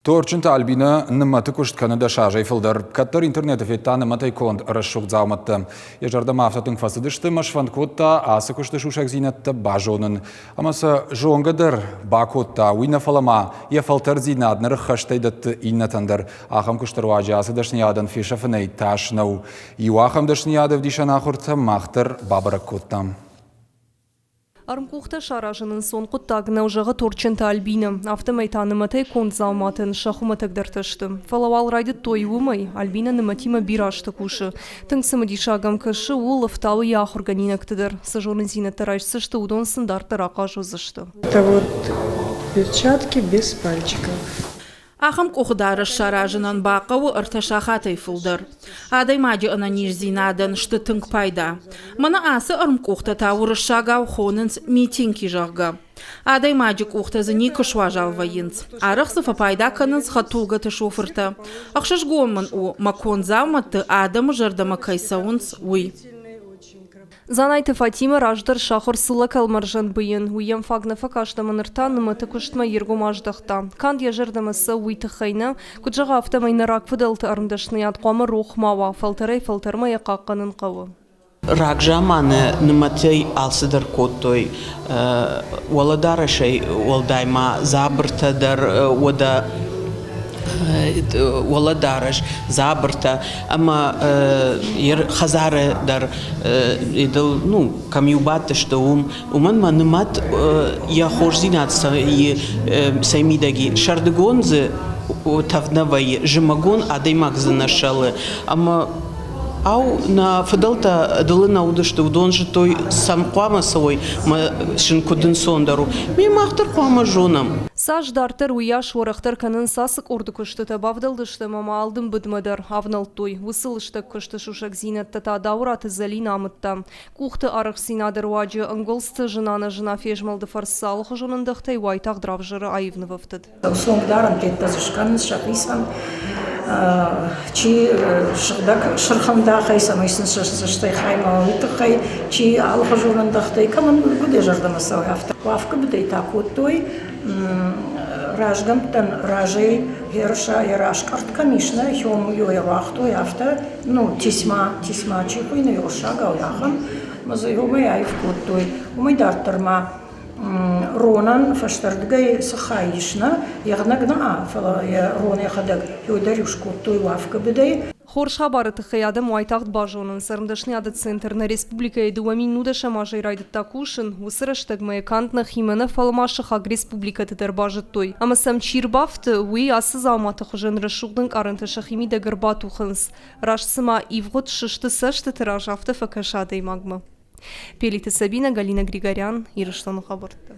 Торчынты Альбинӕ нымӕты куыст кӕны дӕс азӕй фылдӕр. Кӕддӕр интернеты федта нымӕтӕй конд рӕсугъд дзаумӕттӕ. Йӕ зӕрдӕмӕ афтӕ тынг фӕцыдысты ӕмӕ сфӕнд кодта ацы куысты сусӕгдзинӕдтӕ базонын. Ӕмӕ сӕ зонгӕ дӕр бакодта, уый нӕ фӕлӕ ма йӕ фӕлтӕрддзинад ныры хӕстӕй дӕтты иннӕтӕн дӕр. Ахӕм куысты руаджы ацы дӕсныйадӕн фесӕфынӕй тас нӕу. Иу ахӕм дӕсныйад ӕвдисӕн ахуыртӕ мах дӕр бабӕрӕг кодтам. Ӕрмкъухтӕ саразын ӕнцон хъуыддаг нӕу, зӕгъы Торчынты Альбинӕ. Афтӕмӕй та нымӕтӕй конд дзауматӕн сӕ хуымӕтӕгдӕртӕ сты. Фӕлӕ уал райдыдтой уымӕй, Альбинӕ нымӕтимӕ бирӕ азты кусы. Тынг цымыдисаг ӕм кӕсы, ууыл ӕфтауы йӕ ахуыргӕнинӕгты дӕр. Цы зонындзинӕдтӕ райсдзысты, уыдон сын дарддӕр ахъаз уыдзысты. Это вот перчатки без пальчиков. Ахӕм къухдарӕс саразынӕн бахъӕуы ӕртӕ сахатӕй фылдӕр. Адӕймаджы ӕнӕниздзинадӕн сты тынг пайда. Мӕнӕ ацы ӕрмкъухтӕ та уырыссагау хонынц митинги, зӕгъгӕ. Адӕймаджы къухтӕ дзы никуы суазал вӕййынц. Арӕх дзы фӕпайда кӕнынц хӕдтулгӕты шофыртӕ. Ӕхсызгон мын у, мӕ конд дзаумӕтты адӕмы зӕрдӕмӕ кӕй цӕуынц, уый. Дзанайты Фатимӕ раздӕр сахуыр цыллӕ кӕлмӕрзӕн быйын, уый йӕм фаг нӕ фӕкаст ӕмӕ ныр та нымӕты куыстмӕ йе ргом аздӕхта. Канд йӕ зӕрдӕмӕ цӕуы уый тыххӕй нӕ, куыд зӕгъы, афтӕмӕй нӕ рагфыдӕлты ӕрмдӕсныйад хъуамӕ рох ма уа, фӕлтӕрӕй-фӕлтӕрмӕ йӕ хъахъхъӕнын хъӕуы. Рагзаманы нымӕтӕй алцыдӕр кодтой. Уӕлӕдарӕсӕй уӕлдай ма дзабыртӕ дӕр, уӕдӕ уӕлӕдарӕс, дзабыртӕ ӕмӕ хӕдзары дӕр ну, кӕм-иу бадтысты, уым. Уымӕн мӕ нымӕт йӕ хорздзинад цӕй мидӕг и. Сӕрдыгон дзы тӕвд нӕ вӕййы, зымӕгон адӕймаг дзы нӕ сӕлы. Ӕмӕ ау, нӕ фыдӕлтӕ ӕдылы нӕ уыдысты, уыдон зыдтой, цӕм хъуамӕ цӕуой, мӕ сын куыд ӕнцондӕр у. Ме мах дӕр хъуамӕ зонӕм. Цас дарддӕр, уыйас уӕрӕхдӕр кӕнынц ацы къорды куыстытӕ, бавдӕлдысты ӕмӕ ма алдымбыдмӕ дӕр авнӕлдтой. Уыцы лыстӕг куысты сусӕгдзинӕдтӕ та Дауыраты Зӕлинӕ амыдта. Къухты арӕхстдзинады руаджы ӕнгуылдзты зына-нӕзына фезмӕлды фӕрцы алыхуызон ӕндӕхтӕй уайтагъд равзӕры аив нывӕфтыд. Цонгдарӕн теттӕ дзы скӕнынц сӕхицӕн, чи сыгъдӕг сырх ӕндахӕй, цӕмӕй сын сӕ цӕстӕй хай ма уа, уый тыххӕй, чи алыхуызон ӕндӕхтӕй, кӕмӕн куыд йӕ зӕрдӕмӕ цӕуы, афтӕ. Уафгӕ быдӕй та кодтой разгӕмттӕн разӕй ерса йӕ раскъӕрд кӕм ис, нӕ хёмуйойӕ уагътой, афтӕ, ну, тесьма, тесьма чи хуыйны уырыссагау, ахӕм, ӕмӕ дзы уымӕй аив кодтой. Уымӕй дарддӕр ма ронӕн фӕстӕрдыгӕй цы хай ис, нӕ, егънӕг нӕ, фӕлӕ йӕ рон йӕхӕдӕг дӕр-иу скодтой уафгӕ быдӕй. Хорз хабары тыххӕй адӕм уайтагъд базонынц, ӕрмдӕсныйады центр нӕ республикӕйы 2019 азӕй райдыдта кусын, уыцы рӕстӕгмӕ йӕ канд нӕхимӕ нӕ, фӕлӕ ма сыхаг республикӕты дӕр базыдтой. Ӕмӕ сӕм чи рбафты, уый ацы дзауматы хуызӕн рӕсугъд ӕнкъарӕнтӕ сӕхимидӕг ӕрбатухынц. Раст цыма ивгъуыд сысты цӕстыты раз, афтӕ фӕкӕсы адӕймагмӕ. Пелиты Сабинӕ, Галина Григорян, Ирыстоны хабӕрттӕ.